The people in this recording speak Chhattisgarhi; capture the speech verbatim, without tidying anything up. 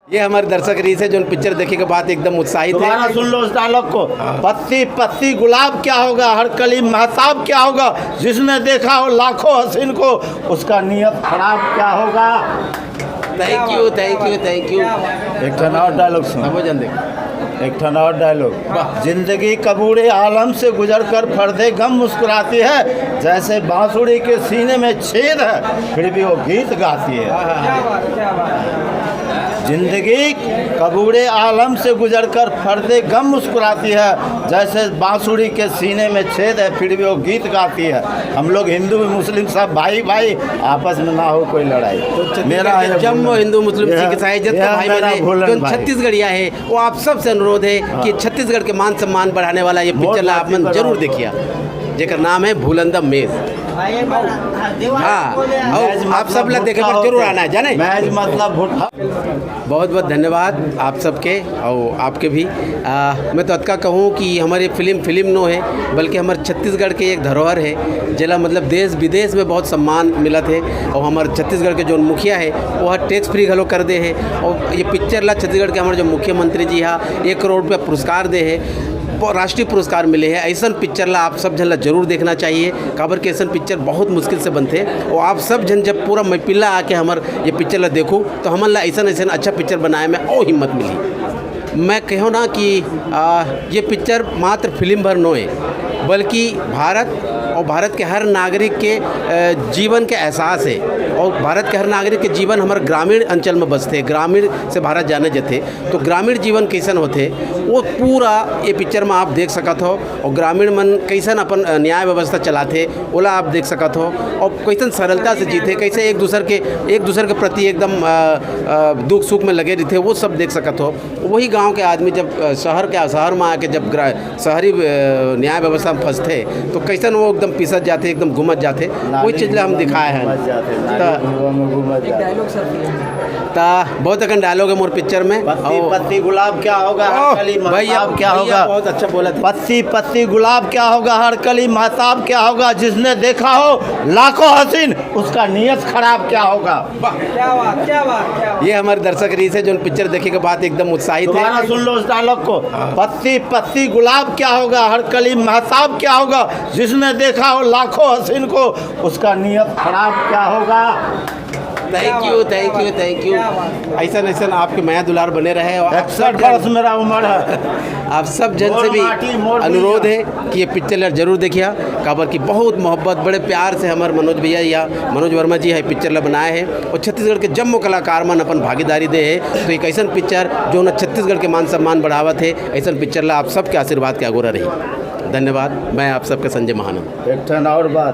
ये हमारे दर्शक रहिस हे, जोन पिक्चर देखे के बाद एकदम उत्साहित हे। दोबारा सुन लो उस डायलॉग को। पत्ती पत्ती गुलाब क्या होगा, हर कली महताब क्या होगा, जिसने देखा हो लाखों हसीन को, उसका नीयत खराब क्या होगा। Thank you, thank you, thank you। एक ठन और डायलॉग सुन। समझन दे। एक ठन और डायलॉग। जिंदगी कबूड़े आलम से गुजर कर फर्दे गम मुस्कुराती है, जैसे बांसुड़ी के सीने में छेद है, फिर भी वो गीत गाती है। जिंदगी कबूड़े आलम से गुजर कर फर्दे गम मुस्कुराती है, जैसे बांसुड़ी के सीने में छेद है, फिर भी वो गीत गाती है। हम लोग हिंदू मुस्लिम सब भाई भाई, आपस में ना हो कोई लड़ाई। तो छत्तीसगढ़ मेरा के ये जम्मो भूलन। हिंदू मुस्लिम यह, सिख ईसाई जब यह भाई मेरा बहन हे, भूलन जो भाई। छत्तीसगढ़िया हे, वो आप सबसे अनुरोध हे कि छत्तीसगढ़ के मान सम्मान बढ़ाने वाला ये पिक्चर ला आप मन जरूर देखिया, जेकर नाम हे भूलन द मेज। हाँ, अउ आप सब ला देखे बर जरूर आना हे, जाने? मैच मतलब भुट्टा। बहुत बहुत धन्यवाद आप सबके अउ आपके भी। आ, मैं तो अतका कहूँ कि हमर ये फिल्म फिल्म नो हे, बल्कि हमर छत्तीसगढ़ के एक धरोहर हे, जेला मतलब देश विदेश में बहुत सम्मान मिलत हे। अउ हमर छत्तीसगढ़ के जोन मुखिया हे, वो ह टैक्स फ्री घलो कर दे हे। अउ ये पिक्चर ला छत्तीसगढ़ के हमर जो मुख्यमंत्री जी हा एक करोड़ रुपया पुरस्कार दे हे, प-, राष्ट्रीय पुरस्कार मिले हे। ऐसन पिक्चर ला आप सब झन ला जरूर देखना चाहिए, काबर के ऐसन पिक्चर बहुत मुश्किल से बनथे। अउ आप सब झन जब पूरा मैपिला आके हमर ये पिक्चर ला देखू, तो हमन ला ऐसन ऐसन अच्छा पिक्चर बनाए में अउ हिम्मत मिली। मैं कहूँ ना कि आ, ये पिक्चर मात्र फिल्म भर नोए, बल्कि भारत अउ भारत के हर नागरिक के अ, जीवन के एहसास हे। अउ भारत के हर नागरिक के जीवन हमर ग्रामीण अंचल में बसथे, ग्रामीण से भारत जाने जथे। तो ग्रामीण जीवन कैसन होथे, वो पूरा ये पिक्चर में आप देख सकत हो। अउ ग्रामीण मन कैसन अपन अ, न्याय व्यवस्था चलाथे, ओला आप देख सकत हो। अउ कैसन सरलता से जीथे, कैसे एक दूसर के, एक दूसर के प्रति एकदम अ, अ, दुख सुख में लगे रहिथे, वो सब देख सकत हो। वही गांव के आदमी जब अ, शहर के, शहर में आके जब ग्रा-, शहरी अ, न्याय व्यवस्था में फंसथे, तो कैसन वो एकदम पिसत जाथे, एकदम घुमत जाथे, वही चीज ला हम दिखाए हैं। घुमत जाथे, त नाली कुआं में घुमत जाथे। त बहुत अकन डायलॉग हे मोर पिक्चर में। पत्ती अउ पत्ती गुलाब क्या होगा, ओह, कली भैया, महताब क्या भैया होगा? बहुत अच्छा बोला था। पत्ती पत्ती गुलाब क्या होगा, हर कली महताब क्या होगा, जिसने देखा हो लाखों हसीन, उसका नीयत खराब क्या होगा। वाह। क्या बात, क्या बात, क्या बात। ये हमर दर्शक रहिस हे, जोन पिक्चर देखे के बाद एकदम उत्साहित हे। दोबारा सुन लो उस डायलॉग को। हाँ। पत्ती पत्ती गुलाब क्या होगा, हर कली महताब क्या होगा, जिसने देखा हो लाखों हसीन को, उसका नीयत खराब क्या होगा। Thank you, thank you, thank you। ऐसन ऐसन आपके मया दुलार बने रहे। अउ आप सब इकसठ वर्ष मेरा उम्र है। आप सब झन से भी अनुरोध हे कि ये पिक्चर ला जरूर देखिया, काबर कि बहुत मोहब्बत, बड़े प्यार से हमर मनोज भैया या मनोज वर्मा जी हे पिक्चर ला बनाए हे अउ छत्तीसगढ़ के जम्मो कलाकार मन अपन भागीदारी दे हे। तो एक ऐसन पिक्चर, जोन छत्तीसगढ़ के मान सम्मान बढ़ावत हे, ऐसन पिक्चर ला आप सबके आशीर्वाद के अगोरा रही। धन्यवाद। मैं आप सबके संजय महानंद। एक ठन और बात,